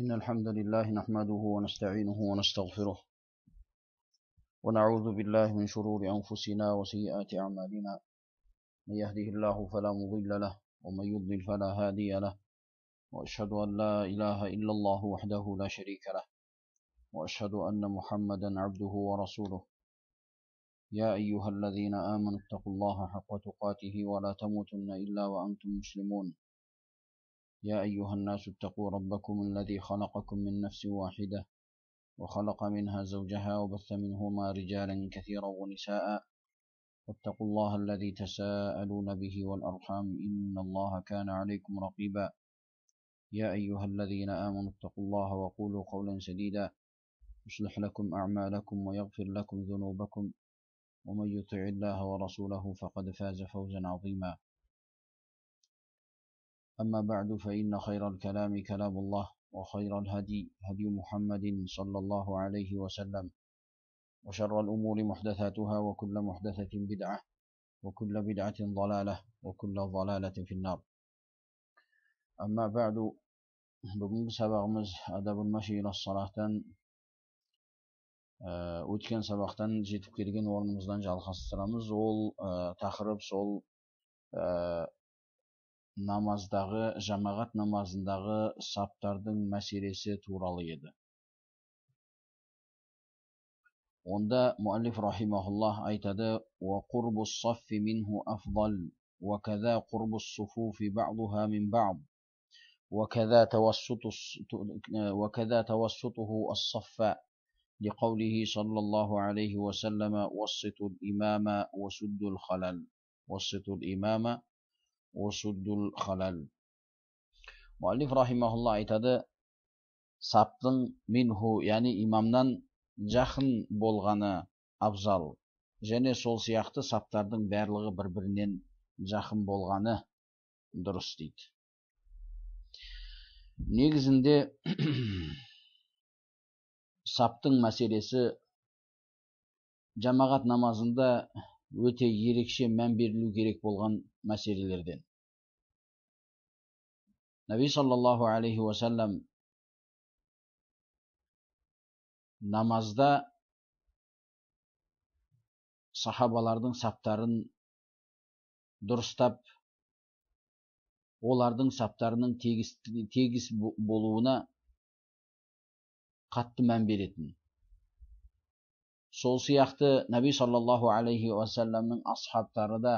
إن الحمد لله نحمده ونستعينه ونستغفره ونعوذ بالله من شرور أنفسنا وسيئات أعمالنا، من يهده الله فلا مضل له ومن يضلل فلا هادي له، وأشهد أن لا إله إلا الله وحده لا شريك له، وأشهد أن محمدا عبده ورسوله. يا أيها الذين آمنوا اتقوا الله حق تقاته ولا تموتن إلا وأنتم مسلمون. يا أيها الناس اتقوا ربكم الذي خلقكم من نفس واحدة وخلق منها زوجها وبث منهما رجالا كثيرا ونساء، واتقوا الله الذي تساءلون به والأرحام إن الله كان عليكم رقيبا. يا أيها الذين آمنوا اتقوا الله وقولوا قولا سديدا يصلح لكم أعمالكم ويغفر لكم ذنوبكم، ومن يطع الله ورسوله فقد فاز فوزا عظيما. أما بعد، فإن خير الكلام كلام الله، وخير الهدي هدي محمد صلى الله عليه وسلم، وشر الأمور محدثاتها، وكل محدثة بدعة، وكل بدعة ضلالة، وكل ضلالة في النار. أما بعد، бүгінгі сабағымыз Адабул маши ила салаттан, өткен сабақтан жетіп келген орнымыздан жалғастырамыз. Ол тақырып сол намаздағы, жамағат намазындағы саптардың мәселесі туралы еді. Онда муаллиф рахимахуллах айтады: «Ва қурбус саффи минху афдал, ва каза қурбус суфуфи баъдуха мин баъд, ва каза тавассутуху ас-саффа, لقوله صلى الله عليه وسلم: وسطوا الإمام وسدوا الخلل، وسطوا الإمام وسدوا الخلل». Муаллиф рахимахулла айтады, саптың минху, яғни имамнан жақын болғаны абзал, және сол сияқты саптардың барлығы бір-бірінен жақын болғаны дұрыс дейді. Негізінде саптың мәселесі жамағат намазында өте ерекше мән берілу керек болған мәселелерден. Наби саллаллаху алейхи уассалам намазда сахабалардың саптарын дұрыстап, олардың саптарының тегіс болуына қатты мән беретін. Сол сияқты Наби саллаллаху алейхи уассаламның асхабтары да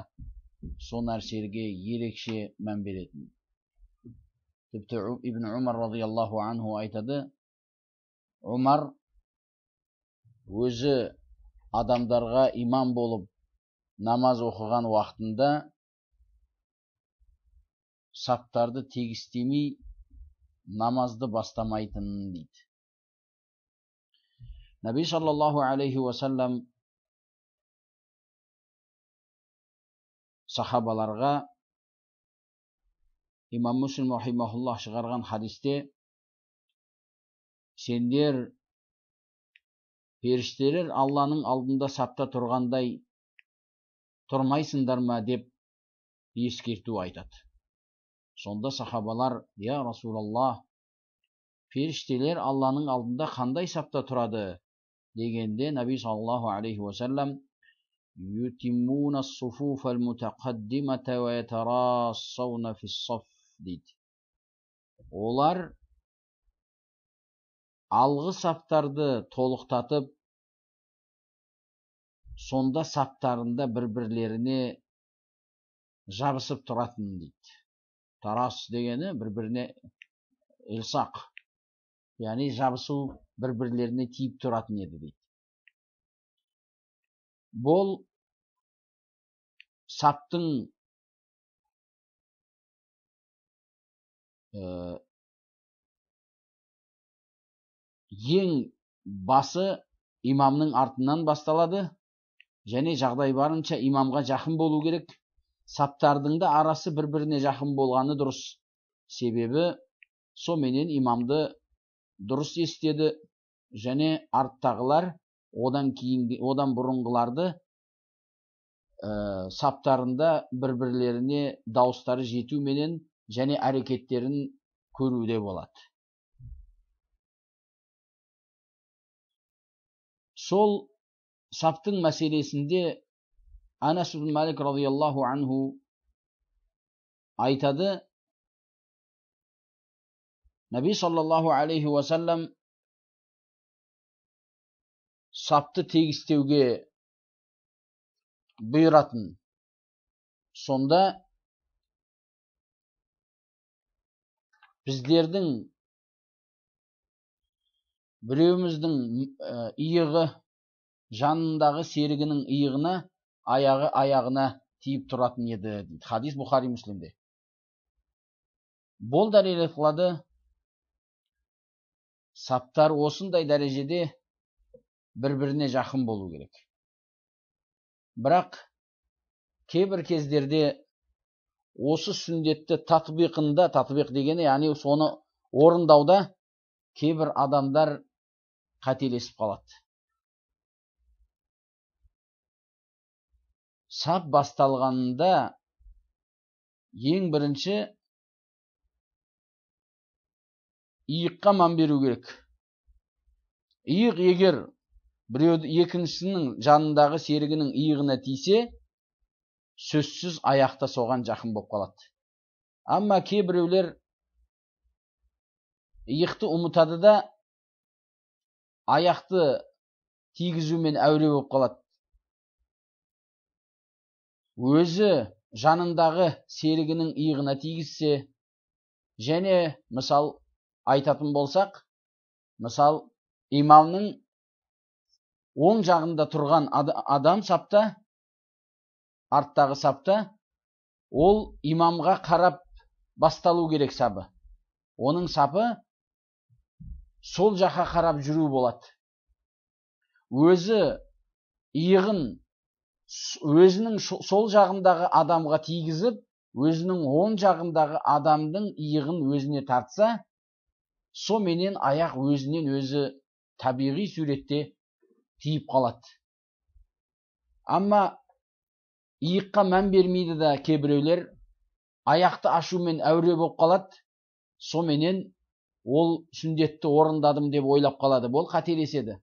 сол нәрселерге ерекше мән беретін. Тіпті Ибн Умар радиаллаху анху айтады, Умар өзі адамдарға имам болып намаз оқыған уақытында саптарды тегістемей намазды бастамайтын дейді. Наби саллаллаху алейхи уассалам сахабаларға Имам Муслим рахимахуллах шығарған хадисте, сендер періштелер Алланың алдында сапта тұрғандай тұрмайсыңдар ма деп ескерту айтады. Сонда сахабалар: «Я Расулаллах, періштелер Алланың алдында қандай сапта тұрады?» дегенде Наби саллаллаху алейхи уассалам: «Ютиммуна ас-суфуфа аль-мутақаддимата ва ятарассауна фис-саф» дейді. Олар алғы саптарды толықтатып, сонда саптарында бір-бірлеріне жабысып тұратын дейді. Тарас дегені бір-біріне илсақ, яғни жабысу, бір-бірлеріне тиіп тұратын еді дейді. Бұл саптың ең басы имамның артынан басталады, және жағдай барынша имамға жақын болу керек. Саптардың да арасы бір-біріне жақын болғаны дұрыс. Себебі соменен имамды дұрыс естеді, және арттағылар одан кейін, одан бұрынғыларды саптарында бір-бірлеріне дауыстары жетуменен және әрекеттерін көруде болады. Сол саптың мәселесінде Анас ибн Малик радиаллаху анху айтады, Наби саллаллаху алейхи уассалам сапты тегістеуге бұйыратын. Сонда біздердің біреуіміздің иығы жанындағы серігінің иығына, аяғы аяғына тиіп тұратын еді дейді. Хадис Бұхари Муслимде. Бұл дәлел қылады, саптар осындай дәрежеде бір-біріне жақын болу керек. Бірақ кейбір кездерде осы сүндетті татбиқында, татбиқ дегені, яғни соны орындауда кейбір адамдар қателесіп қалады. Сап басталғанында ең бірінші иыққа мән беру керек. Иық егер біреуді екіншісінің жанындағы серігінің иығына тисе, сөзсіз аяқта соған жақын болып қалады. Амма кейбіреулер иықты ұмытады да аяқты тигізумен әуре болып қалады. Өзі жанындағы серігінің иығына тигізсе, және мысал айтатын болсақ, мысал имамның оң жағында тұрған адам сапта, арттағы сапта, ол имамға қарап басталу керек сабы. Оның сапы сол жаққа қарап жүру болады. Өзі иығын өзінің сол жағындағы адамға тигізіп, өзінің оң жағындағы адамның иығын өзіне тартса, соменен аяқ өзінен өзі табиғи суретте тиіп қалады. Амма иыққа мән бермейді да кейбіреулер аяқты ашумен әуре болып қалады, соменен ол сүндетті орындадым деп ойлап қалады. Бұл қателеседі.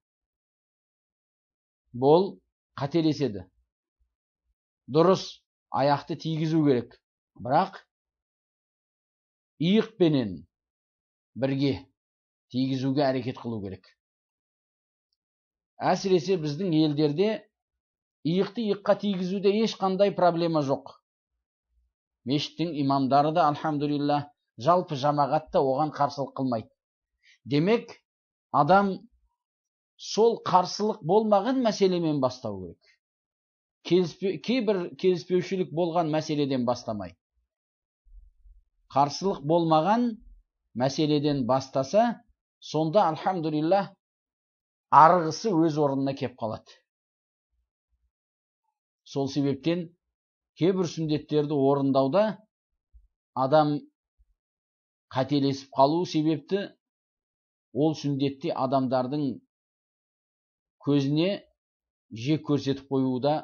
Бұл қателеседі. Дұрыс, аяқты тигізу керек, бірақ иықпенен бірге тигізуге әрекет қылу керек. Әсіресе біздің елдерде иықты иыққа тигізуде ешқандай проблема жоқ. Мешіттің имамдары да, альхамдулилля, жалпы жамағат та оған қарсылық қылмайды. Демек, адам сол қарсылық болмаған мәселемен бастау керек. Кейбір келіспеушілік болған мәселеден бастамай. Қарсылық болмаған мәселеден бастаса, сонда альхамдулилля арғысы өз орнына кеп қалады. Сол себептен кейбір сүндеттерді орындауда адам қателесіп қалу себепті ол сүндетте адамдардың көзіне жек көрсетіп қоюда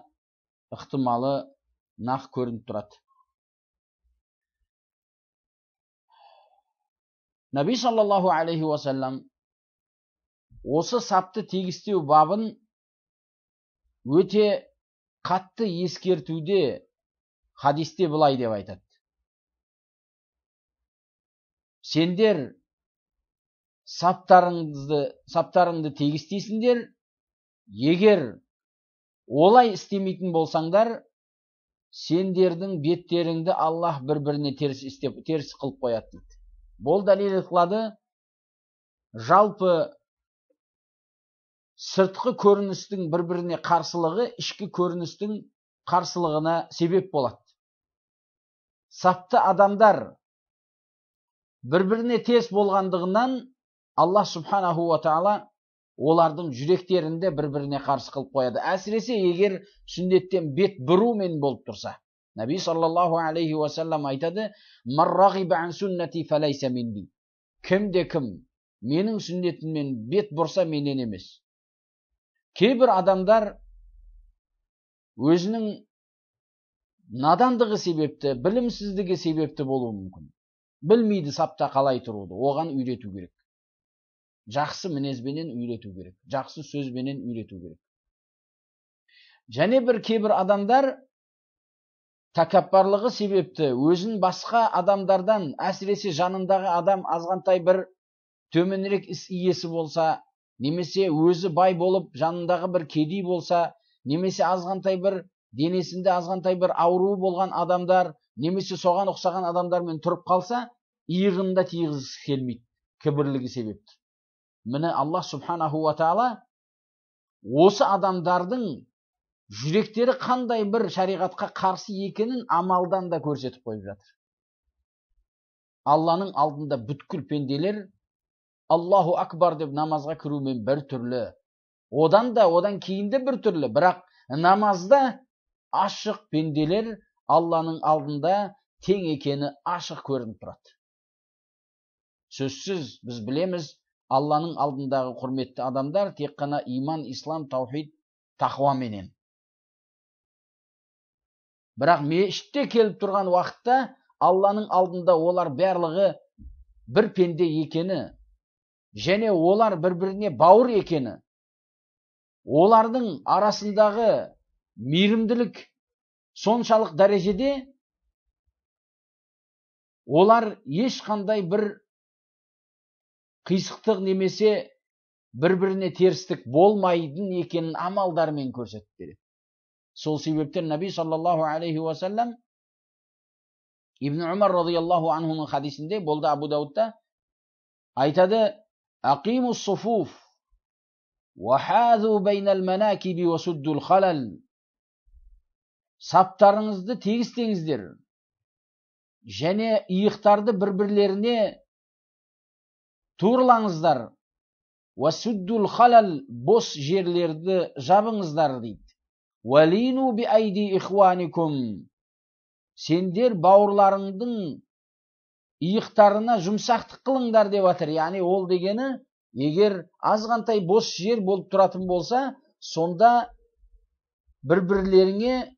ықтималы нақ көрініп тұрады. Наби саллаллаху алейхи уассалам осы сапты тегістеу бабын өте қатты ескертуде хадисте былай деп айтады. Сендер саптарыңды тегістейсіңдер, егер олай істемейтін болсаңдар, сендердің беттеріңді Аллах бір-біріне теріс істеп, теріс қылып қояды дейді. Бұл дәлел қылады, жалпы сыртқы көріністің бір-біріне қарсылығы ішкі көріністің қарсылығына себеп болады. Сапты адамдар бір-біріне теріс болғандығынан Аллах субханаху ва тағала олардың жүректерінде бір-біріне қарсы қылып қояды. Әсіресе егер сүннеттен бет бұрумен болып тұрса. Наби саллаллаху алейхи уассалам айтады: «Ман рағиба ан суннати фалайса минни». Кімде кім менің сүннетімнен бет бұрса, менен емес. Кейбір адамдар өзінің надандығы себепті, білімсіздігі себепті болуы мүмкін. Білмейді сапта қалай тұруды, оған үйрету керек. Жақсы мінезбенен үйрету керек, жақсы сөзбенен үйрету керек. Және бір кейбір адамдар тәкаппарлығы себепті өзін басқа адамдардан, әсіресе жанындағы адам азғантай бір төменірек іс иесі болса, немесе өзі бай болып жанындағы бір кедей болса, немесе азғантай бір денесінде азғантай бір ауруы болған адамдар, немесе соған ұқсаған адамдармен тұрып қалса, иығын да тигізгісі келмейді, кібірлігі себепті. Міне Аллах субханаху ва тағала осы адамдардың жүректері қандай бір шариғатқа қарсы екенін амалдан да көрсетіп қойып жатыр. Алланың алдында бүткіл пенделер Аллаху акбар деп намазға кірумен бір түрлі, одан да одан кейін де бір түрлі, бірақ намазда ашық пенделер Алланың алдында тең екені ашық көрініп тұрады. Сөзсіз біз білеміз, Алланың алдындағы құрметті адамдар тек қана иман, ислам, таухид, тақуаменен. Бірақ мешітте келіп тұрған уақытта Алланың алдында олар барлығы бір пенде екені, және олар бір-біріне бауыр екені, олардың арасындағы мейірімділік соншалық дәрежеде, олар ешқандай бір қисықтық немесе бір-біріне терістік болмайтын екенін амалдармен көрсетіп береді. Сол себептен Наби саллаллаху алейхи уассалам Ибн Умар радияллаху анхуның хадисінде, болды Абу Даудта айтады: «Ақимус суфуф уа хазу бейнал манакиби уа суддул халал». Саптарыңызды тегістеңіздер және иықтарды бір-бірлеріне турылаңыздар. Уа суддул халал, бос жерлерді жабыңыздар дейді. Уалину би айди ихваникум, сендер бауырларыңдың иықтарына жұмсақтық қылыңдар деп жатыр. Яғни ол дегені, егер азғантай бос жер болып тұратын болса, сонда бір-бірлеріңе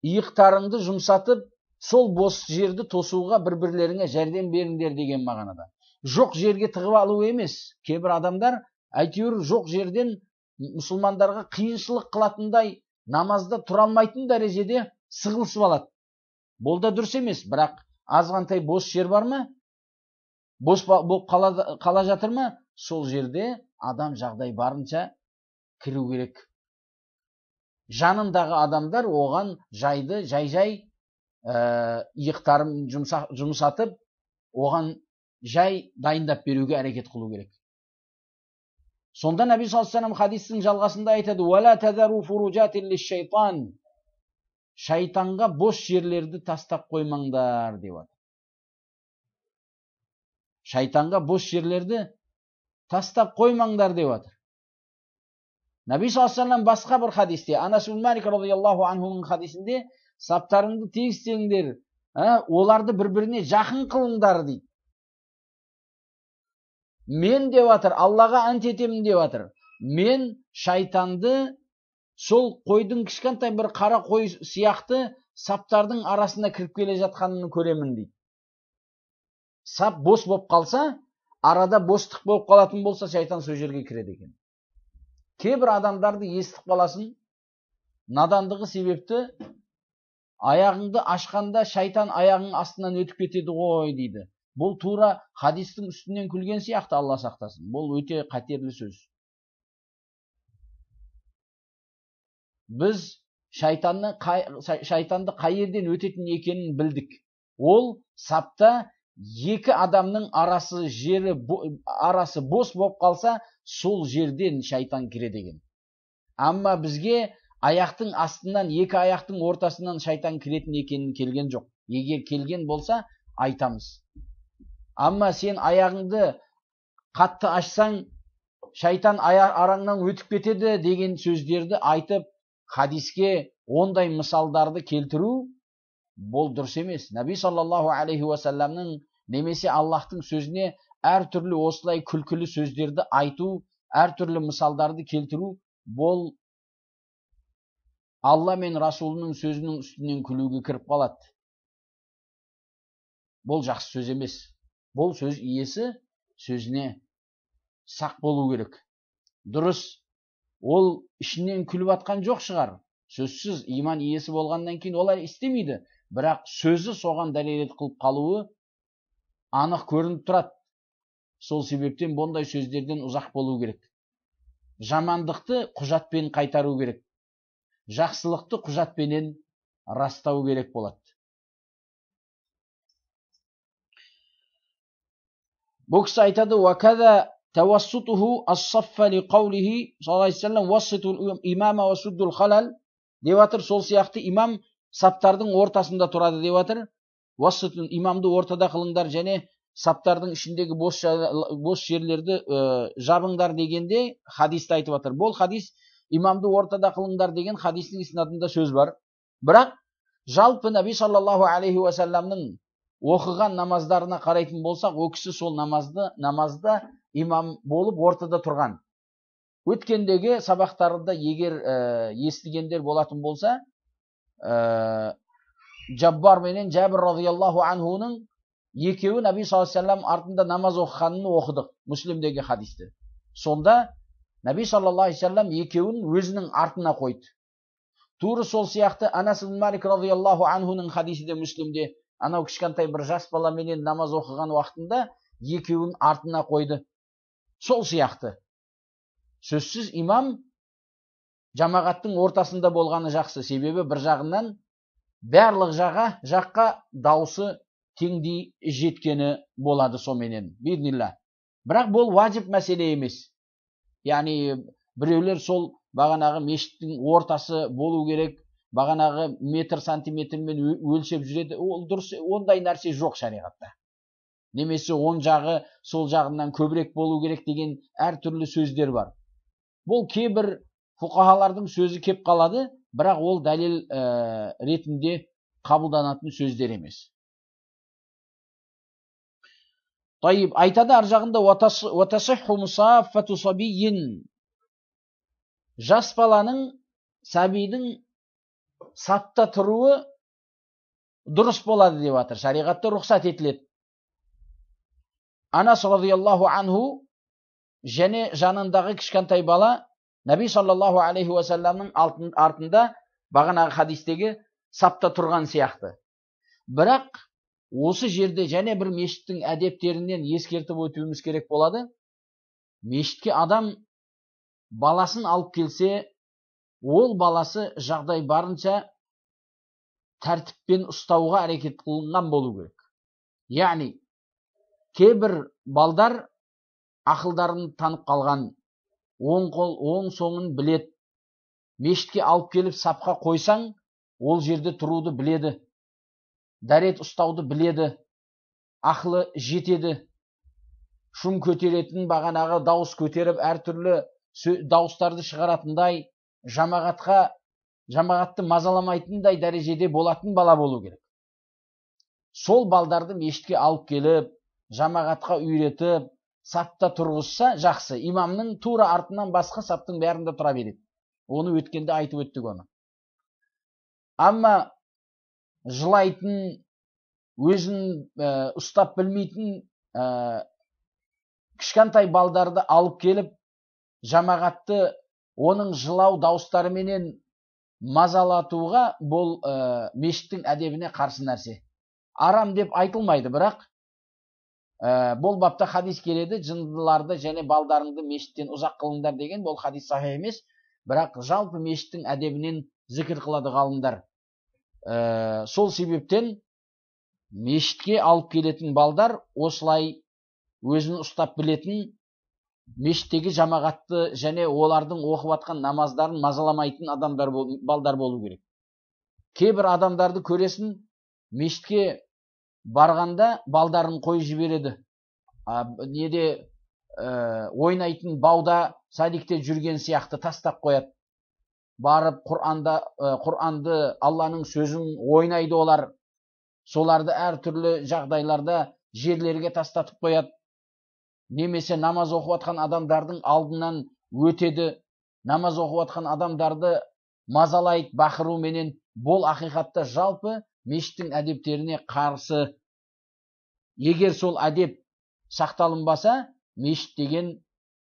иықтарыңды жұмсатып, сол бос жерді тосуға бір-бірлеріңе жәрдем беріңдер деген мағынада. Жоқ жерге тығып алу емес. Кейбір адамдар әйтеуір жоқ жерден мұсылмандарға қиыншылық қылатындай, намазда тұра алмайтын дәрежеде сығылысып алады. Бұл да дұрыс емес, бірақ азғантай бос жер бар ма? Бос болып қала жатыр ма? Сол жерде адам жағдай барынша кіру керек. Жанындағы адамдар оған жайды, жай-жай иықтарын жұмсатып, оған жай дайындап беруге әрекет қылу керек. Сонда Нәби саллаллаху алейхи вассалам хадистің жалғасында айтады: «Уала тазару фуружатин лиш-шайтан». Шайтанға бос жерлерді тастап қоймаңдар деп жатыр. Шайтанға бос жерлерді тастап қоймаңдар деп жатыр. Нәби саллаллаху алейхи вассалам басқа бір хадисте, Анас ибн Малик радияллаху анхуның хадисінде, саптарыңды тегістеңдер, оларды бір-біріне жақын қылыңдар дейді. Мен деп жатыр, Аллаға ант етемін деп жатыр. Мен шайтанды сол қойдың кішкентай бір қара қой сияқты саптардың арасына кіріп келе жатқанын көремін дейді. Сап бос болып қалса, арада бостық болып қалатын болса, шайтан сол жерге кіреді екен. Кейбір адамдарды естіп қаласың, надандығы себепті аяғыңды ашқанда шайтан аяғың астынан өтіп кетеді ғой дейді. Бұл тура хадистің үстінен күлген сияқты, Алла сақтасын. Бұл өте қатерлі сөз. Біз шайтанды қай жерден өтетін екенін білдік. Ол сапта екі адамның арасы жері арасы бос болып қалса, сол жерден шайтан кіреді екен. Амма бізге аяқтың астынан, екі аяқтың ортасынан шайтан кіретін екенін келген жоқ. Егер келген болса, айтамыз. Амма сен аяғыңды қатты ашсаң, шайтан араңнан өтіп кетеді деген сөздерді айтып, хадиске ондай мысалдарды келтіру бұл дұрыс емес. Нәби саллаллаху алейхи уассаламның немесе Аллахтың сөзіне әртүрлі осылай күлкілі сөздерді айту, әртүрлі мысалдарды келтіру бұл Алла мен Расулының сөзінің үстінен күлуге кіріп қалады. Бұл жақсы сөз емес. Бұл сөз иесі сөзіне сақ болу керек. Дұрыс, ол ішінен күліп атқан жоқ шығар. Сөзсіз иман иесі болғаннан кейін олай істемейді. Бірақ сөзі соған дәлел қылып қалуы анық көрініп тұрады. Сол себептен бұндай сөздерден ұзақ болу керек. Жамандықты құжатпен қайтару керек. Жақсылықты құжатпенен растау керек болады. Бұл кісі айтады, «Уакада тавассутуху ас-саффа ли қаулихи саллаллаху алейхи вассалам васситул имама ва суддул халал» деп жатыр. Сол сияқты имам саптардың ортасында тұрады деп жатыр. Васситул имамды ортада қылыңдар және саптардың ішіндегі бос жерлерді жабыңдар дегенде хадисті айтып жатыр. Бұл хадис имамды ортада қылыңдар деген хадистің иснадында сөз бар. Бірақ жалпы Нәби саллаллаху алейхи уассаламның оқыған намаздарына қарайтын болсақ, о кісі сол намазда имам болып ортада тұрған. Өткендегі сабақтарында егер естігендер болатын болса, Жаббар менен Жабір радиаллаху анхуның екеуі Нәби саллаллаху алейхи уассалам артында намаз оқығанын оқыдық, Муслимдегі хадисті. Сонда Нәби саллаллаху алейхи уассалам екеуін өзінің артына қойды. Тура сол сияқты Анас ибн Малик радиаллаху анхуның хадисі де Муслимде, анау кішкентай бір жас баламенен намаз оқыған уақытында екеуін артына қойды. Сол сияқты. Сөзсіз имам жамағаттың ортасында болғаны жақсы. Себебі бір жағынан барлық жаққа даусы теңдей жеткені болады соменен. Бейднилла. Бірақ бұл уажип мәселе емес. Яғни біреулер сол бағанағы мешіттің ортасы болу керек, бағанағы метр сантиметрмен өлшеп жүреді. Ол дұрыс, ондай нәрсе жоқ шариғатта. Немесе оң жағы сол жағынан көбірек болу керек деген әртүрлі сөздер бар. Бұл кейбір фуқахалардың сөзі кеп қалады, бірақ ол дәлел ретінде қабылданатын сөздер емес. Тайып, айтады ар жағында «Уатасиху мусаффату сабийин». Жас баланың, сәбидің сапта тұруы дұрыс болады деп жатыр. Шариғатта рұқсат етіледі. Анас радиаллаху анху және жанындағы кішкентай бала Нәби саллаллаху алейхи уассаламның артында бағанағы хадистегі сапта тұрған сияқты. Бірақ осы жерде және бір мешіттің әдептерінен ескертіп өтуіміз керек болады. Мешітке адам баласын алып келсе, ол баласы жағдай барынша тәртіппен ұстауға әрекет қылынған болу керек. Яғни, кейбір балдар ақылдарын танып қалған, оң қол, оң соңын білет. Мешітке алып келіп сапқа қойсаң, ол жерде тұруды біледі, дәрет ұстауды біледі, ақылы жетеді. Шум көтеретін, бағанағы дауыс көтеріп, әртүрлі дауыстарды шығаратындай, жамағатты мазаламайтындай дәрежеде болатын бала болу керек. Сол балдарды мешітке алып келіп, жамағатқа үйретіп, сапта тұрғызса жақсы. Имамның тура артынан басқа саптың бәрінде тұра береді. Оны өткенде айтып өттік оны. Амма жылайтын, өзін ұстап білмейтін кішкентай балдарды алып келіп, жамағатты оның жылау дауыстарыменен мазалатуға бұл мешіттің әдебіне қарсы нәрсе. Арам деп айтылмайды, бірақ бұл бапта хадис келеді, жындыларды және балдарыңды мешіттен ұзақ қылыңдар деген, бұл хадис сахих емес, бірақ жалпы мешіттің әдебінен зікір қылады ғалымдар. Сол себептен мешітке алып келетін балдар осылай өзін ұстап білетін, мешіттегі жамағатты және олардың оқып атқан намаздарын мазаламайтын адамдар, балдар болу керек. Кейбір адамдарды көресін, мешітке барғанда балдарын қойып жібереді. Неде ойнайтын бауда садикте жүрген сияқты тастап қояды. Барып Құранды, Алланың сөзін ойнайды олар. Соларды әртүрлі жағдайларда жерлерге тастатып қояды. Немесе намаз оқып атқан адамдардың алдынан өтеді. Намаз оқып атқан адамдарды мазалайды бақыруменен. Бұл ақиқатта жалпы мешіттің әдептеріне қарсы. Егер сол әдеп сақталынбаса, мешіт деген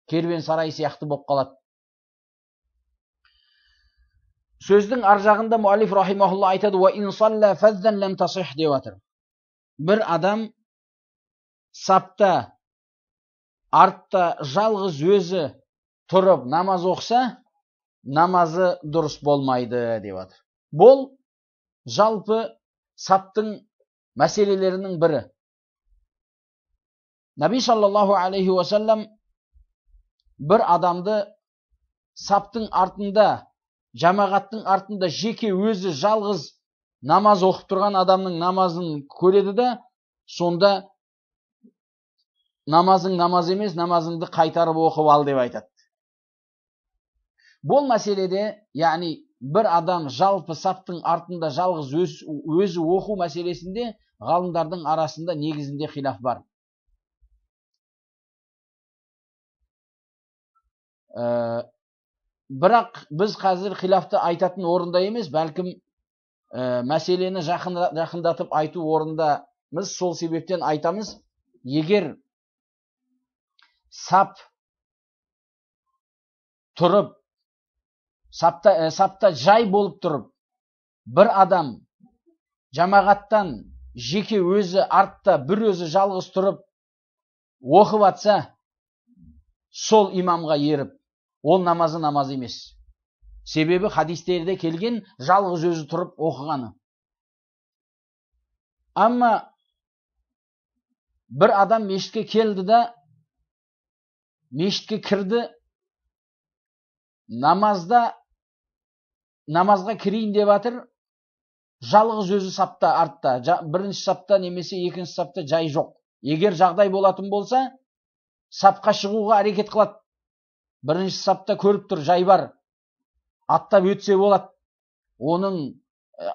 Керуен сарай сияқты болып қалады. Сөздің ар жағында муаллиф рахимахулла айтады: «Уа ин салла фаззан лам тасих» деп жатыр. Бір адам сапта артта жалғыз өзі тұрып намаз оқыса, намазы дұрыс болмайды деп жатыр. Бұл жалпы саптың мәселелерінің бірі. Наби саллаллаху алейхи уассалам бір адамды саптың артында, жамағаттың артында жеке өзі жалғыз намаз оқып тұрған адамның намазын көреді да, сонда намазың намаз емес, намазыңды қайтарып оқып ал деп айтады. Бұл мәселеде, яғни бір адам жалпы саптың артында жалғыз өзі оқу мәселесінде ғалымдардың арасында негізінде хилаф бар. Бірақ біз қазір хилафты айтатын орында емес, бәлкім мәселені жақындатып айту орындамыз. Сол себептен айтамыз, егер сап тұрып, сапта жай болып тұрып, бір адам жамағаттан жеке өзі артта бір өзі жалғыз тұрып оқып атса, сол имамға еріп, ол намазы намаз емес. Себебі хадистерде келген жалғыз өзі тұрып оқығаны. Амма бір адам мешітке келді да, мешітке кірді, намазға кірейін деп жатыр, жалғыз өзі сапта артта, бірінші сапта немесе екінші сапта жай жоқ. Егер жағдай болатын болса, сапқа шығуға әрекет қылады. Бірінші сапта көріп тұр, жай бар, аттап өтсе болады. Оның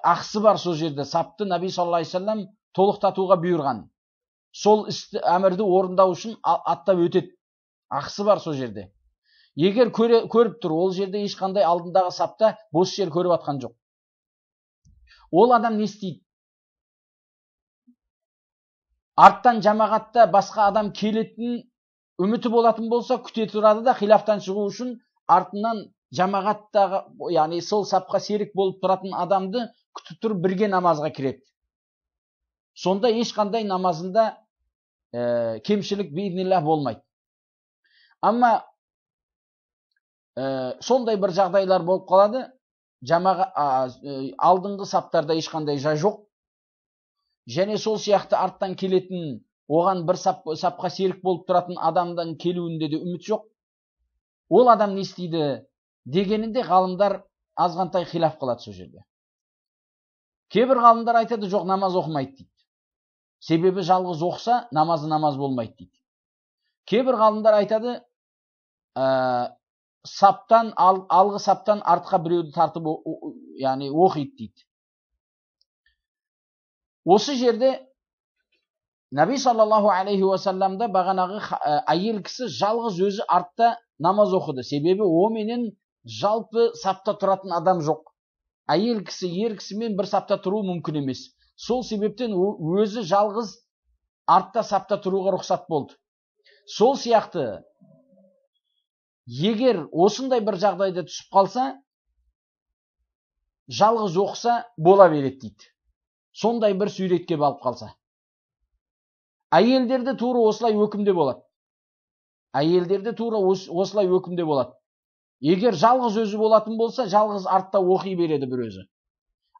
ақысы бар сол жерде. Сапты Наби саллаллаху алейхи вассалам толықтатуға бұйырған. Сол істі, әмірді орындау үшін аттап өтеді. Ақысы бар сол жерде. Егер көріп тұр, ол жерде ешқандай алдындағы сапта бос жер көріп атқан жоқ. Ол адам не істейді? Арттан жамағатта басқа адам келетін үміті болатын болса, күте тұрады да, хилафтан шығу үшін артынан жамағаттағы, яғни сол сапқа серік болып тұратын адамды күтіп тұрып бірге намазға кіреді. Сонда ешқандай намазында кемшілік бейнилlah болмайды. Амма сондай бір жағдайлар болып қалады, алдыңғы саптарда ешқандай жай жоқ. Және сол сияқты арттан келетін, оған бір сапқа серік болып тұратын адамдан келуінде де үміт жоқ. Ол адам не істейді дегенінде ғалымдар азғантай хилаф қылады сол жерде. Кейбір ғалымдар айтады, жоқ, намаз оқымайды дейді. Себебі жалғыз оқыса, намазы намаз болмайды дейді. Кейбір ғалымдар айтады, саптан, алғы саптан артқа біреуді тартып, яғни оқиды дейді. Осы жерде Наби саллаллаху алейхи уассаламда бағанағы әйел кісі жалғыз өзі артта намаз оқыды. Себебі оменен жалпы сапта тұратын адам жоқ. Әйел кісі ер кісімен бір сапта тұру мүмкін емес. Сол себептен өзі жалғыз артта сапта тұруға рұқсат болды. Сол сияқты егер осындай бір жағдайда түсіп қалса, жалғыз оқыса бола береді дейді. Сондай бір суретке алып қалса. Әйелдерде тура осылай өкімде болады. Әйелдерде тура осылай өкімде болады. Егер жалғыз өзі болатын болса, жалғыз артта оқи береді бір өзі.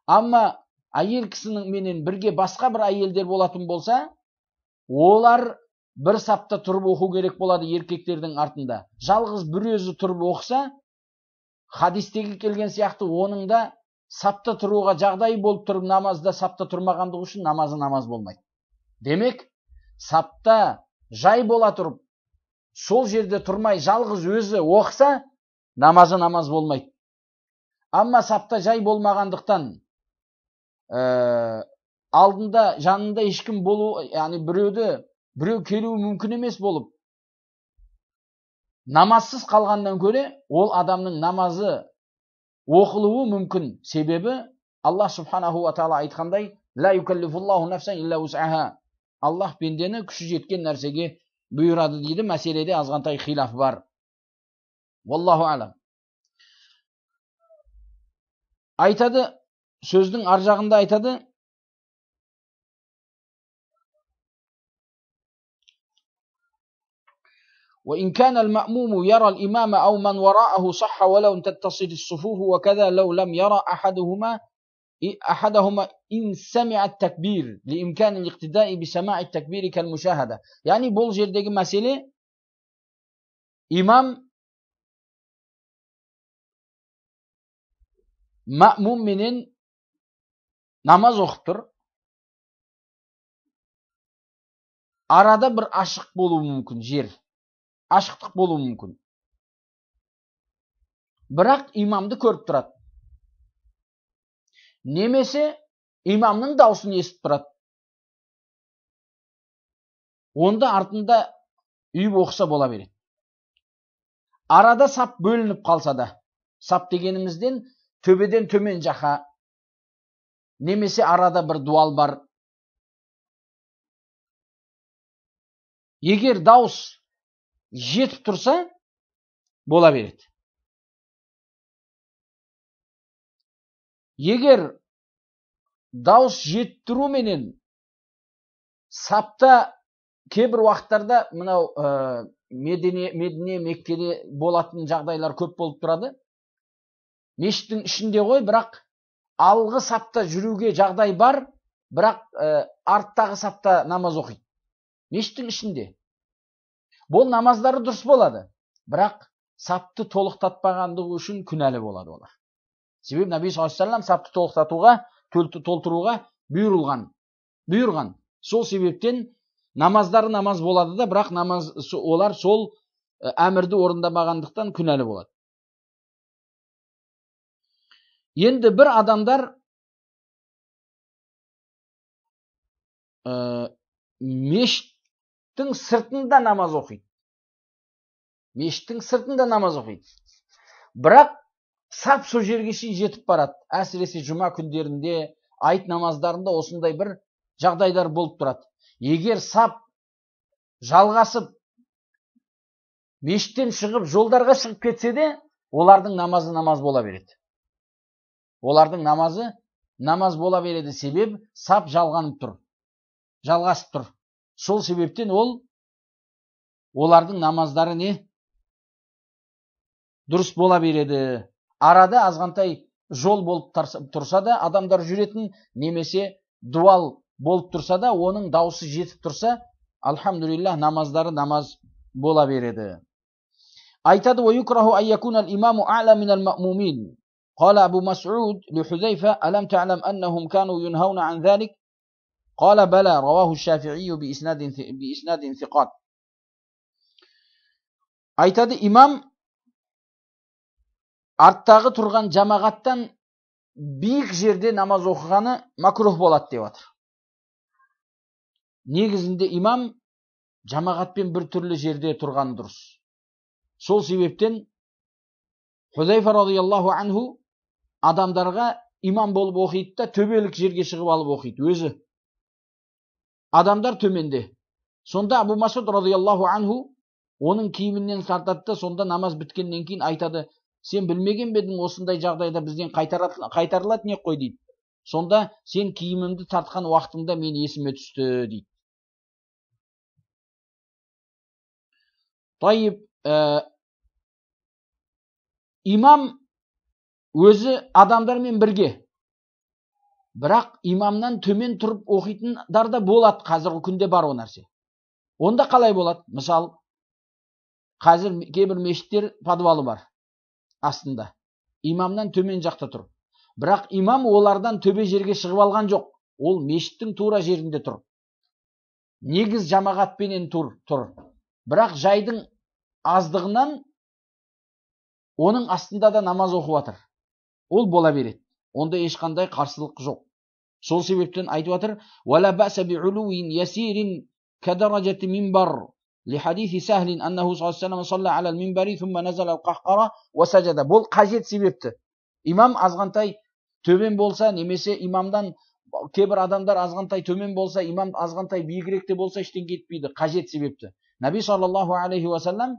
Амма әйел кісінің менен бірге басқа бір әйелдер болатын болса, олар бір сапта тұрып оқу керек болады еркектердің артында. Жалғыз бір өзі тұрып оқыса, хадистегі келген сияқты оның да сапта тұруға жағдайы болып тұрып намазда сапта тұрмағандығы үшін намазы намаз болмайды. Демек, сапта жай бола тұрып, сол жерде тұрмай жалғыз өзі оқыса, намазы намаз болмайды. Амма сапта жай болмағандықтан, алдында, жанында ешкім болу, яғни біреу келуі мүмкін емес болып, намазсыз қалғаннан көре, ол адамның намазы оқылуы мүмкін. Себебі Аллах субханаху ва тағала айтқандай, «Ла юкаллифуллаху нафсан илля вус'аха». Аллах пендені күші жеткен нәрсеге бұйырады дейді. Мәселеде азғантай хилаф бар. Walлаху алам. Айтады, сөздің ар жағында айтады, وإن كان المأموم يرى الإمام أو من وراءه صح ولو تتصل الصفوف وكذا لو لم يرى أحدهما إن سمع التكبير لإمكان الاقتداء بسماع التكبير كالمشاهدة. Yani бұл жердегі мәселе имам мәмум менен намаз оқып тұр. Арада бір ашық болуы мүмкін жер. Ашықтық болуы мүмкін. Бірақ имамды көріп тұрады. Немесе имамның даусын естіп тұрады. Онда артында үйіп оқыса бола береді. Арада сап бөлініп қалса да, сап дегенімізден төбеден төмен жаққа, немесе арада бір дуал бар. Егер дауыс жетіп тұрса, бола береді. Егер дауыс жетіп тұруменен сапта кейбір уақыттарда мынау Медине, Меккеде болатын жағдайлар көп болып тұрады. Мешіттің ішінде ғой, бірақ алғы сапта жүруге жағдай бар, бірақ арттағы сапта намаз оқиды. Мешіттің ішінде. Бұл намаздары дұрыс болады, бірақ сапты толықтатпағандығы үшін күнәлі болады олар. Себебі Наби саллаллаху алейхи вассалам сапты толықтатуға, толтыруға бұйырған. Сол себептен намаздары намаз болады да, бірақ намаз олар сол әмірді орындамағандықтан күнәлі болады. Енді бір адамдар мешіттің сыртында намаз оқиды. Мешіттің сыртында намаз оқиды. Бірақ сап сол жерге шейін жетіп барады. Әсіресе жұма күндерінде, айт намаздарында осындай бір жағдайлар болып тұрады. Егер сап жалғасып мешіттен шығып жолдарға шығып кетсе де, олардың намазы намаз бола береді. Олардың намазы намаз бола береді. Себеп сап жалғанып тұр, жалғасып тұр. Сол себептен олардың намаздары не? Дұрыс бола береді. Арада азғантай жол болып тұрса да, адамдар жүретін, немесе дуал болып тұрса да, оның дауысы жетіп тұрса, альхамдулиллах, намаздары намаз бола береді. Айтады, وَيُكْرَهُ أَنْ يَكُونَ الْإِمَامُ أَعْلَى مِنَ الْمَأْمُومِينَ. قال أبو مسعود لحذيفة ألم تعلم أنهم كانوا ينهون عن ذلك؟ قال بلى، رواه الشافعي بإسناد ثقات. Айтады, имам арттағы тұрған жамағаттан биік жерде намаз оқығаны макрух болады деп жатыр. Негізінде имам жамағатпен бір түрлі жерде тұрған дұрыс. Сол себептен Хузайфа радияллаху анху адамдарға имам болып оқиды да, төбелік жерге шығып алып оқиды өзі. Адамдар төменде. Сонда Абу Масуд радияллаху анху оның киімінен тартады да, сонда намаз біткеннен кейін айтады: сен білмеген бе едің осындай жағдайда бізден қайтарылады не қой дейді. Сонда сен киімімді тартқан уақытыңда мен есіме түсті дейді. Тайып, имам өзі адамдармен бірге, бірақ имамнан төмен тұрып оқитындар да болады. Қазіргі күнде бар о нәрсе. Онда қалай болады? Мысал, қазір кейбір мешіттер подвалы бар астында. Имамнан төмен жақта тұр. Бірақ имам олардан төбе жерге шығып алған жоқ. Ол мешіттің тура жерінде тұр. Негіз жамағатпенен тұр. Бірақ жайдың аздығынан оның астында да намаз оқып жатыр. Ол бола береді. Онда ешқандай қарсылық жоқ. Сол себептен айтып жатыр: «Уала бәса би'улуин ясирин кадаражати минбар лихадиси сахлин аннаху саллаллаху алейхи ва саллам салла аля минбари сумма назала ал-қахқара ва сажада». Бұл қажет себепті. Имам азғантай төмен болса, немесе имамдан кейбір адамдар азғантай төмен болса, имам азғантай биігірек те болса, ештеңе етпейді, қажет себепті. Наби саллаллаху алейхи ва саллам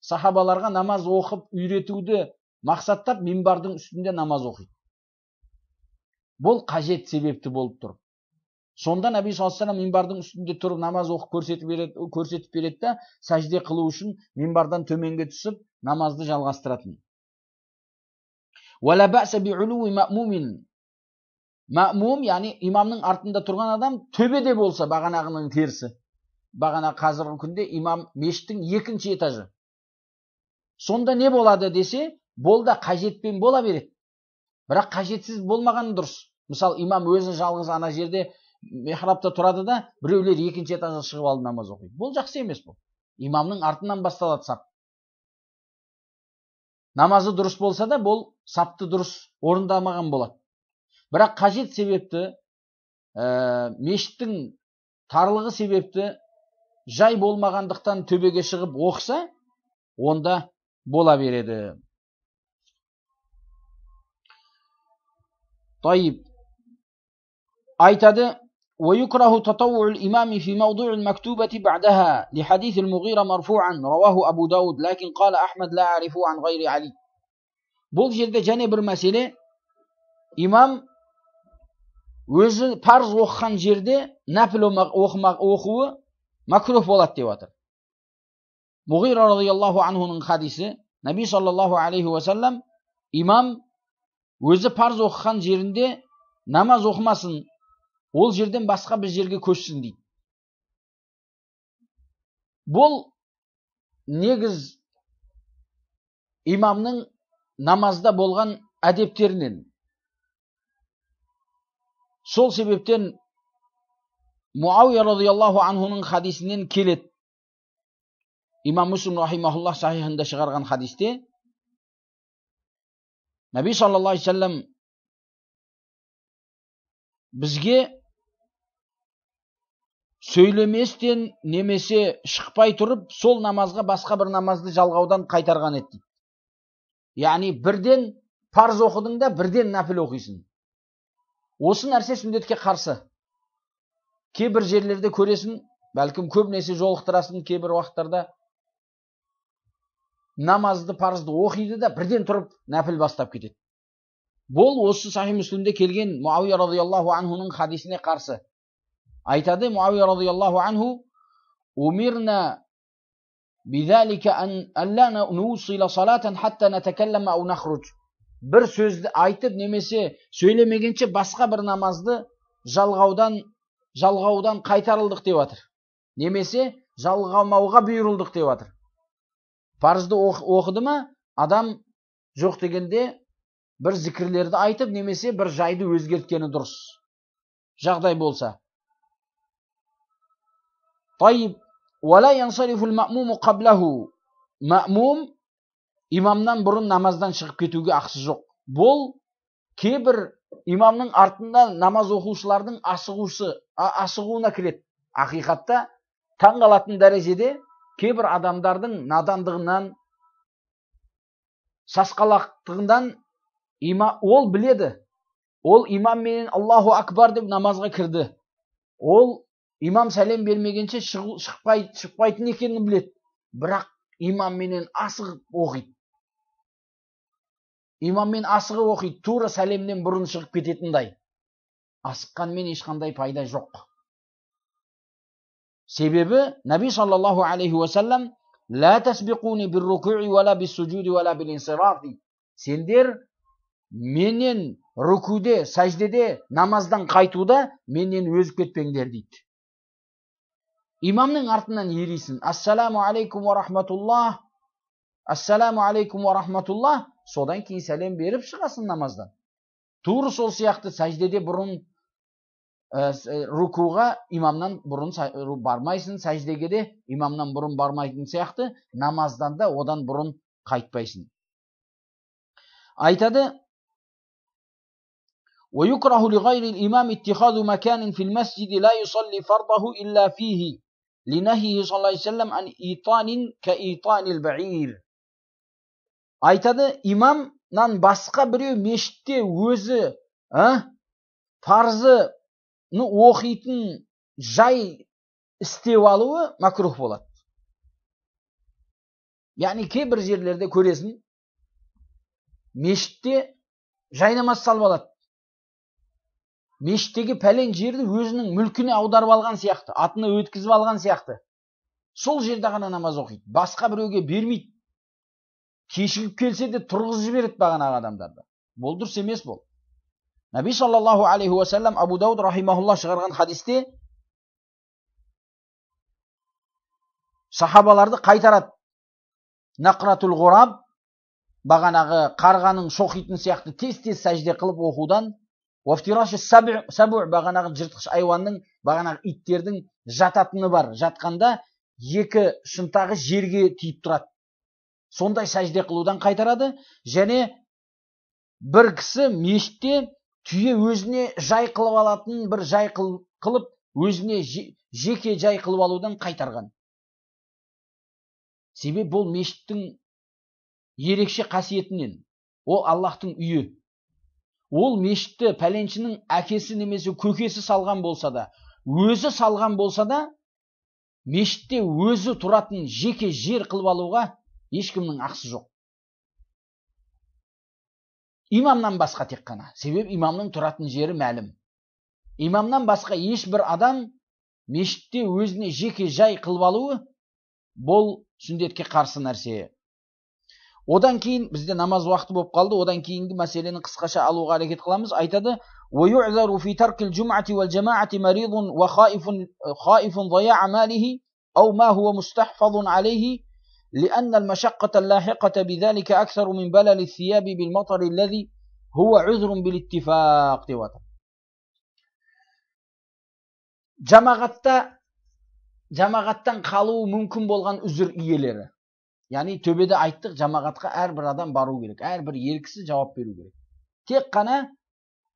Сахабаларға намаз оқып үйретуді мақсаттап минбардың үстінде намаз оқиды. Бұл қажет себепті болып тұр. Сонда Нәби саллаллаху алейхи вассалам минбардың үстінде тұрып намаз оқып көрсетіп береді да, сәжде қылу үшін минбардан төменге түсіп намазды жалғастыратын. Уала бәсә биулуи мәмумин. Мәмум, яғни имамның артында тұрған адам төбеде болса, бағанағының терісі. Бағана қазіргі күнде имам мешіттің екінші этажы. Сонда не болады десе, бол да қажетпен бола береді. Бірақ қажетсіз болмағаны дұрыс. Мысал, имам өзі жалғыз ана жерде мехрабта тұрады да, біреулер екінші этажға шығып алып намаз оқиды. Бұл жақсы емес бұл. Имамның артынан басталады сап. Намазы дұрыс болса да, бұл сапты дұрыс орындамаған болады. Бірақ қажет себепті, мешіттің тарлығы себепті жай болмағандықтан төбеге шығып оқыса, онда бола береді. Тайып. Айтады, ويكره تطوع الإمام في موضوع المكتوبة بعدها لحديث المغيرة مرفوعا رواه أبو داود لكن قال أحمد لا أعرفه عن غير علي. Бұл жерде және бір мәселе, имам өзі парыз оқыған жерде нәпіл оқуы макрух болады деп жатыр. Мұғира радиаллаху анхуның хадисі, Нәби саллаллаху алейхи уассалам имам өзі парыз оқыған жерінде намаз оқымасын, ол жерден басқа бір жерге көшсін дейді. Бұл негіз имамның намазда болған әдептерінен. Сол себептен Муауия радиаллаху анхуның хадисінен келеді. Имам Муслим рахимахуллах сахихында шығарған хадисте Нәби саллаллаху алейхи вассалам бізге сөйлеместен немесе шықпай тұрып сол намазға басқа бір намазды жалғаудан қайтарған еді дейді. Яғни бірден парыз оқыдың да бірден нәпіл оқисың. Осы нәрсе сүннетке қарсы. Кейбір жерлерде көресің, бәлкім көбінесе жолықтырасың, кейбір уақыттарда намазды парызды оқиды да бірден тұрып нәпіл бастап кетеді. Бұл осы Сахих Муслимде келген Муауия радиаллаху анхуның хадисіне қарсы. Айтады Муауия радиаллаху анху: "Умирна бидалика ан алла нусила салатан хатта натакаллама ау нахруж." Бір сөзді айтып немесе сөйлемегенше басқа бір намазды жалғаудан қайтарылдық деп жатыр. Немесе жалғамауға бұйырылдық деп жатыр. Парызды оқыды ма, адам жоқ дегенде бір зікірлерді айтып немесе бір жайды өзгерткені дұрыс. Жағдай болса. Тайиб, уала янсарифул мәмуму қаблаху. Мәмум имамнан бұрын намаздан шығып кетуге ақысы жоқ. Бұл кейбір имамның артында намаз оқушылардың асығуына кіреді. Ақиқатта таң қалатын дәрежеде кейбір адамдардың надандығынан, сасқалақтығынан ол біледі. Ол имам менен Аллаху акбар деп намазға кірді. Ол имам сәлем бермегенше шықпайтын екенін біледі. Бірақ имам менен асығып оқиды. Имаммен асығып оқиды, тура сәлемнен бұрын шығып кететіндей. Асыққанмен ешқандай пайда жоқ. Себебі Нәби саллаллаху алейхи уассалам «Ла тасбиқуни бир-рукуи уа бис-сужуди уа бил-инсираф». Сендер менен рукуде, сәждеде, намаздан қайтуда менен өзіп кетпеңдер дейді. Имамның артынан ерисің. Ассаламу алейкум уа рахматуллах. Ассаламу алейкум уа рахматуллах. Содан кейін сәлем беріп шығасың намаздан. Тура сол сияқты сәждеде бұрын рукуға имамнан бұрын бармайсың, сәждеге де имамнан бұрын бармайтын сияқты, намаздан да одан бұрын қайтпайсың. Айтады: ويكره لغير الإمام اتخاذ مكان في المسجد لا يصلي فرضه إلا فيه لنهيه صلى الله عليه وسلم عن إيطان كإيطان البعير. Айтады, имамнан басқа біреу мешітте өзі парзыны оқитын жай істеп алуы макрух болады. Яғни кейбір жерлерде көресің, мешітте жайнамаз салып алады. Мешіттегі пәлен жерді өзінің мүлкіне аударып алған сияқты, атына өткізіп алған сияқты. Сол жерде ғана намаз оқиды, басқа біреуге бермейді. Кешігіп келсе де тұрғызып жібереді бағанағы адамдарды. Бұл дұрыс емес бұл. Нәби саллаллаху алейхи уассалам Абу Дауд рахимахуллах шығарған хадисте сахабаларды қайтарады. Нақратул ғураб, бағанағы қарғаның шоқитын сияқты тез-тез сәжде қылып оқудан, уафтираши сабу, бағанағы жыртқыш айуанның, бағанағы иттердің жататыны бар. Жатқанда екі шынтағы жерге тиіп тұрады. Сондай сәжде қылудан қайтарады. Және бір кісі мешітте түйе өзіне жай қылып алатын, бір жай қылып, өзіне жеке жай қылып алудан қайтарған. Себеп бұл мешіттің ерекше қасиетінен. Ол Аллахтың үйі. Ол мешітті пәленшінің әкесі немесе көкесі салған болса да, өзі салған болса да, мешітте өзі тұратын жеке жер қылып алуға ешкімнің ақысы жоқ. Имамнан басқа тек қана. Себеп имамның тұратын жері мәлім. Имамнан басқа ешбір адам мешітте өзіне жеке жай қылып алуы бұл сүндетке қарсы нәрсе. Одан кейін бізде намаз уақыты болып қалды. Одан кейінгі мәселені қысқаша алуға әрекет қыламыз. Айтады: وَيُعْذَرُ فِي تَرْكِ الْجُمْعَةِ وَالْجَمَاعَةِ مَرِيضٌ وَخَائِفٌ ضَيَاعَ مَالِهِ أَوْ مَا هُوَ مُسْتَحْفَظٌ عَلَيْهِ لأن المشقة اللاحقة بذلك أكثر من بلل الثياب بالمطر الذي هو عذر بالاتفاق. Жамағаттан қалуы мүмкін болған үзір иелері. Яғни төбеде айттық, жамағатқа әрбір адам бару керек, әрбір ер кісі жауап беру керек. Тек қана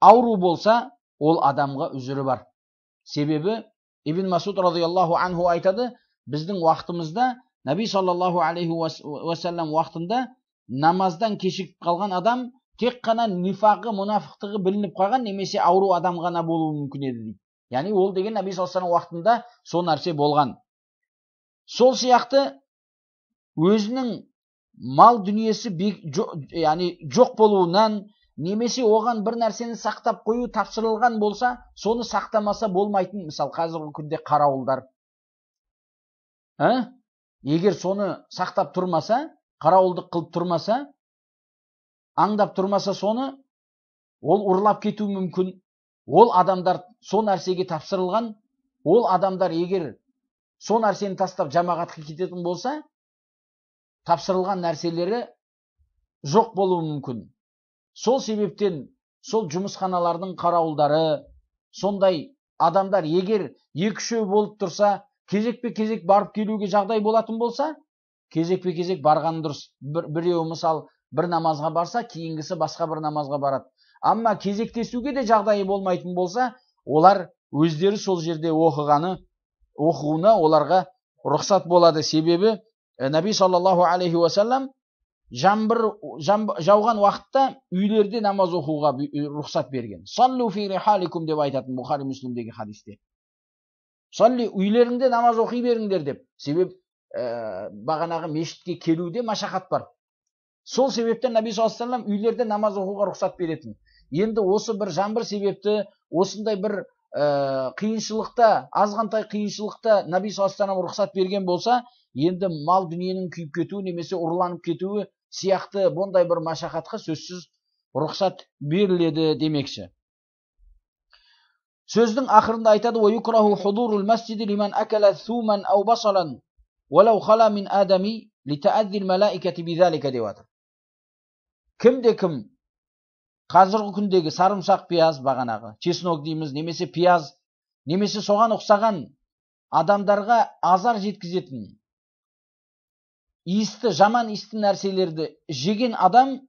ауру болса, ол адамға үзірі бар. Себебі Ибн Масуд радиаллаху анху айтады, біздің уақытымызда Нәби саллаллаху алейхи уассалам уақытында намаздан кешігіп қалған адам тек қана нифағы, мұнафықтығы білініп қалған немесе ауру адам ғана болуы мүмкін еді дейді. Яғни ол деген Нәби саллаллаху алейхи уассалам уақытында сол нәрсе болған. Сол сияқты өзінің мал дүниесі яғни жоқ болуынан немесе оған бір нәрсені сақтап қою тапсырылған болса, соны сақтамаса болмайтын, мысал қазіргі күнде қарауылдар. Егер соны сақтап тұрмаса, қарауылдық қылып тұрмаса, аңдап тұрмаса соны, ол ұрлап кетуі мүмкін. Ол адамдар сол нәрсеге тапсырылған, ол адамдар егер сол нәрсені тастап жамағатқа кететін болса, тапсырылған нәрселері жоқ болуы мүмкін. Сол себептен сол жұмысханалардың қарауылдары, сондай адамдар егер екі-үшеу болып тұрса, кезекпе-кезек барып келуге жағдай болатын болса, кезекпе-кезек барған дұрыс. Біреуі мысал бір намазға барса, кейінгісі басқа бір намазға барады. Амма кезектесуге де жағдайы болмайтын болса, олар өздері сол жерде оқуына оларға рұқсат болады. Себебі Нәби саллаллаху алейхи уассалам жаңбыр жауған уақытта үйлерде намаз оқуға рұқсат берген. Саллу фи рихаликум деп айтатын Бұхари Муслимдегі хадисте. Салли, үйлеріңде намаз оқи беріңдер деп. Себеп бағанағы мешітке келуде машақат бар. Сол себептен Нәби саллаллаху алейхи уассалам үйлерде намаз оқуға рұқсат беретін. Енді осы бір жаңбыр себепті, осындай бір қиыншылықта, азғантай қиыншылықта Нәби саллаллаху алейхи уассалам рұқсат берген болса, енді мал дүниенің күйіп кетуі немесе ұрланып кетуі сияқты бұндай бір машақатқа сөзсіз рұқсат беріледі демекші. Сөздің ақырында айтады: وَيُكْرَهُ حُضُورُ الْمَسْجِدِ لِمَنْ أَكَلَ ثُومًا أَوْ بَصَلًا وَلَوْ خَلَا مِنْ آدَمِ لِتَأَذِّ الْمَلَائِكَةِ بِذَلِكَ деп жатыр. Кімде кім қазіргі күндегі сарымсақ, пияз, бағанағы чеснок дейміз, немесе пияз, немесе соған ұқсаған адамдарға азар жеткізетін иісті, жаман иісті нәрселерді жеген адам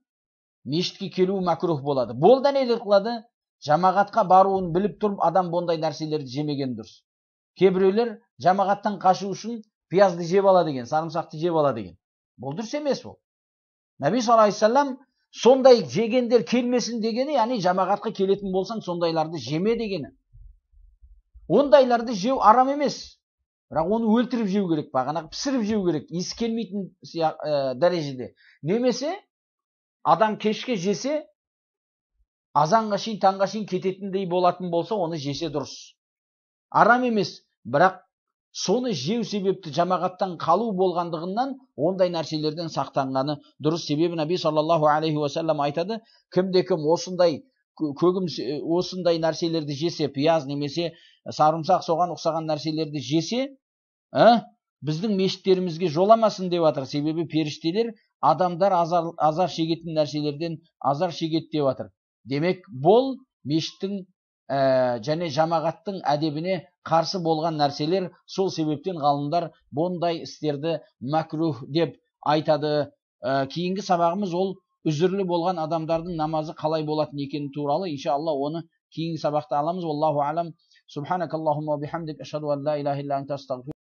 мешітке келуі мәкрух болады. Бұл да не қылады? Жамағатқа баруын біліп тұрып адам бұндай нәрселерді жемеген дұрыс. Кейбіреулер жамағаттан қашу үшін пиязды жеп ала деген, сарымсақты жеп ала деген. Бұл дұрыс емес бұл. Нәби саллаллаху алейхи уассалам сондай жегендер келмесін дегені, яғни жамағатқа келетін болсаң сондайларды жеме дегені. Ондайларды жеу арам емес. Бірақ оны өлтіріп жеу керек, бағанағы пісіріп жеу керек, иісі келмейтін дәрежеде. Немесе адам кешке жесе, азанға шейін, таңға шейін кететіндей болатын болса, оны жесе дұрыс. Арам емес, бірақ соны жеу себепті жамағаттан қалу болғандығынан ондай нәрселерден сақтанғаны дұрыс. Себебі Наби саллаллаху алейхи уассалам айтады, кімде-кім осындай осындай нәрселерді жесе, пияз немесе сарымсақ соған ұқсаған нәрселерді жесе, біздің мешіттерімізге жоламасын деп жатыр. Себебі періштелер адамдар азар шегетін нәрселерден азар шегеді деп жатыр. Демек, бұл мешіттің және жамағаттың әдебіне қарсы болған нәрселер. Сол себептен ғалымдар бұндай істерді мәкрух деп айтады. Кейінгі сабағымыз ол үзірлі болған адамдардың намазы қалай болатын екені туралы, иншалла оны кейінгі сабақта аламыз. Валлаху алам. Субханакаллахумма бихамдик, ашхаду ан ла илаха илля анта, астағфирука.